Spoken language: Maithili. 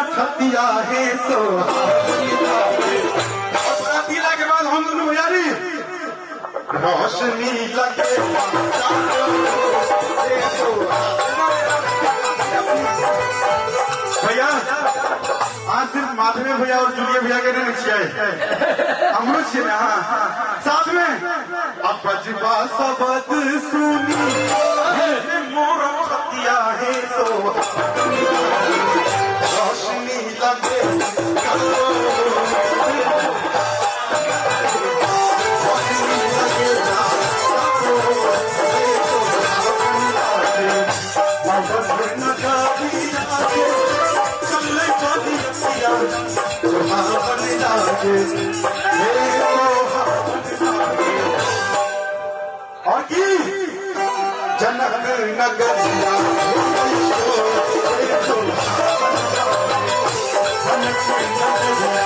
मोरा छतिया हे सोहावन लागे। और बराती के बाद हम दुनू भैयारी रोशनी लगे भैया, आज सिर्फ माधवे भैया और जूलिया भैया के नहीं छियै, हमरो छियै ना। हाँ, साथ में अब बजबा सबद सुनी मोर छतिया हे सो रोशनी लगे। और की जनक नगरिया जनक नगरिया।